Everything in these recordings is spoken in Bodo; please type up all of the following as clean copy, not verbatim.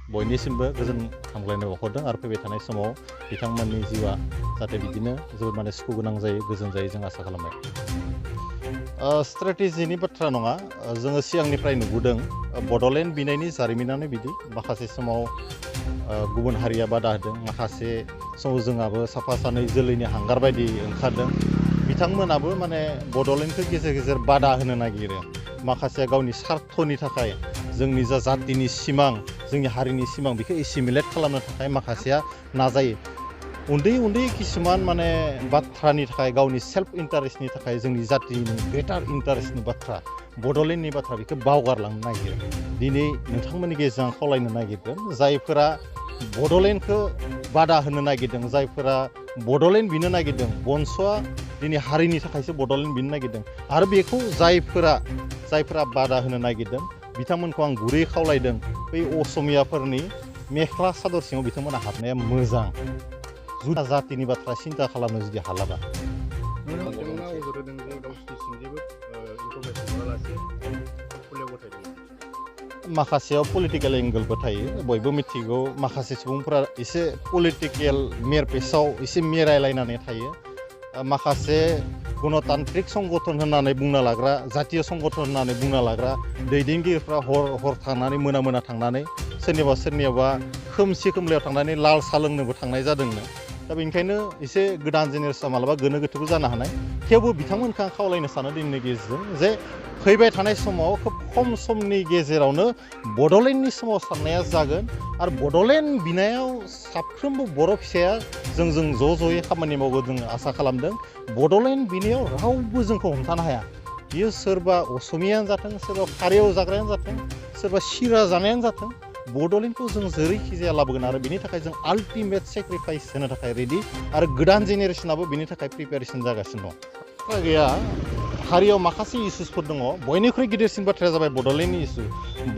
बयनिसिमबो गोजोन हामग्लायनाय बावहरदों आरो फैबाय थानाय समाव बिथांमोननि जिउआ जाहाथे बिदिनो जोबोद माने सुखु गोनां जायो गोजोन जायो जों आसा खालामबाय स्ट्रेटेजिनि बाथ्रा नङा जोङो सिगांनिफ्राय नुबोदों बड'लेण्ड बिनायनि जारिमिनानो बिदि माखासे समाव गुबुन हारिया बादा होदों माखासे समाव जोंहाबो साफा सानै जोलैनि हांगार बायदि ओंखारदों बिथांमोनाबो माने बड'लेण्डखौ गेजेर गेजेर बादा होनो नागिरो माखासे गावनि स्वार्थनि थाखाय जोंनि जा जातिनि सिमां जोंनि हारिनि सिमां बेखौ एसिमिलेट खालामनो थाखाय माखासेया नाजायो उन्दै उन्दै किसुमान माने बाथ्रानि थाखाय गावनि सेल्फ इन्टारेस्टनि थाखाय जोंनि जातिनि ग्रेटार इन्टारेस्टनि बाथ्रा बड'लेण्डनि बाथ्रा बेखौ बावगारलांनो नागिरो दिनै नोंथांमोननि गेजेराव खावलायनो नागिरगोन जायफोरा बड'लेण्डखौ बादा होनो नागिरदों जायफोरा बड'लेण्ड बिनो नागिरदों बनसुआ दिनै हारिनि थाखायसो बड'लेण्ड बिनो नागिरदों आरो बेखौ जायफोरा बादा होनो नागिरदों बिथांमोनखौ आं गुरै खावलायदों बै असमियाफोरनि मेख्ला सादर सिङाव बिथांमोना हाबनाया मोजां जुदा जातिनि बाथ्रा सिन्था खालामनो जुदि हालाबा माखासेयाव पलिटिकेल एंगलबो थायो बयबो मिथिगौ माखासे सुबुंफोरा एसे पलिटिकेल मेरपेसाव एसे मेरायलायनानै थायो माखासे गणतान्त्रिक संगठन होननानै बुंना लाग्रा जातीय संगठन होननानै बुंना लाग्रा दैदेनगिरिफ्रा हर थांनानै मोना थांनानै सोरनियाबा खोमसि खोमलायाव थांनानै लाल साहा लोंनोबो थांनाय जादोंनो दा बेनिखायनो एसे गोदान जेनेरेसना मालाबा गोनो गोथोबो जानो हानाय थेवबो बिथांमोनखौ आं खावलायनो सानो दिनैनि गेजेरजों जे फैबाय थानाय समाव खोब खम समनि गेजेरावनो बड'लेण्डनि सोमावसारनाया जागोन आरो बड'लेण्ड बिनायाव साफ्रोमबो बर' फिसाया जों ज'यै खामानि मावगोन जों आसा खालामदों बड'लेण्ड बिनायाव रावबो जोंखौ हमथानो हाया बियो सोरबा असमियानो जाथों सोरबा फारियाव जाग्रायानो जाथों सोरबा सिरा जानायानो जाथों बड'लेण्डखौ जों जेरैखि जाया लाबोगोन आरो बिनि थाखाय जों आल्टिमेट सेक्रिफाइस होनो थाखाय रेडि आरो गोदान जेनेरेसनाबो बिनि थाखाय प्रिपेरेसन जागासिनो दं गैया हारियाव माखासे इस्युसफोर दङ बयनिख्रुइ गिदिरसिन बाथ्राया जाबाय बड'लेण्डनि इस्यु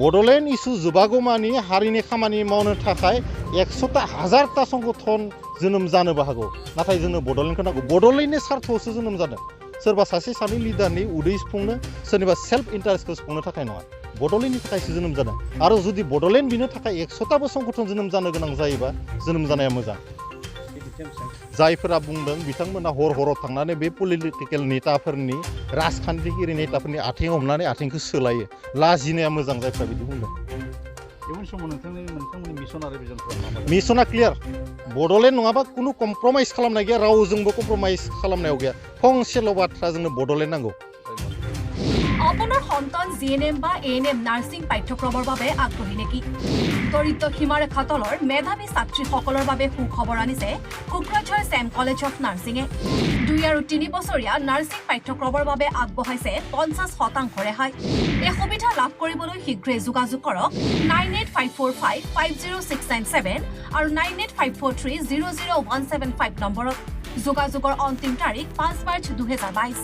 बड'लेण्ड इस्यु जोबागौमानि हारिनि खामानि मावनो थाखाय 100टा 1000टा संगठन जोनोम जानोबो हागौ नाथाय जोंनो बड'लेण्डखौ नांगौ बड'लेण्डनि सार्थआवसो जोनोम जादों सोरबा सासे सानै लिडारनि उदै सुफुंनो सोरनिबा सेल्फ इन्टारेस्टखौ सुफुंनो थाखाय नङा बड'लेण्डनि थाखायसो जोनोम जादों आरो जुदि बड'लेण्ड बिनो थाखाय 100टाबो संगठन जोनोम जानो गोनां जायोबा जोनोम जानाया मोजां जायफोरा बुंदों बिथांमोना हराव थांनानै बे पलिटिकेल नेताफोरनि राजखान्थिगिरि नेताफोरनि आथिं हमनानै आथिंखौ सोलायो लाजिनाया मोजां जायफ्रा बिदि बुंदों इयुन समाव नोंथांमोननि मिशन आरो भिजनफोरा मा मिशना क्लियार बड'लेण्ड नङाबा खुनु कमप्रमाइज खालामनाय गैया रावजोंबो कमप्रमाइज खालामनायाव गैया फंसेल' बाथ्रा जोंनो बड'लेण्ड नांगौ আপোনাৰ সন্তান জিএনএম বা এএনএম নাৰ্ছিং পাঠ্যক্ৰমৰ বাবে আগ্ৰহী নেকি দৰিদ্ৰ সীমাৰেখা তলৰ মেধাৱী ছাত্ৰীসকলৰ বাবে সুখবৰ আনিছে কোকৰাঝাৰ চেম কলেজ অফ নাৰ্ছিঙে 2 আৰু 3 বছৰীয়া নাৰ্ছিং পাঠ্যক্ৰমৰ বাবে আগবঢ়াইছে 50% ৰেহাই এই সুবিধা লাভ কৰিবলৈ শীঘ্ৰে যোগাযোগ কৰক 9854550697 আৰু 9854300175 নম্বৰত যোগাযোগৰ অন্তিম তাৰিখ 5 মাৰ্চ 2022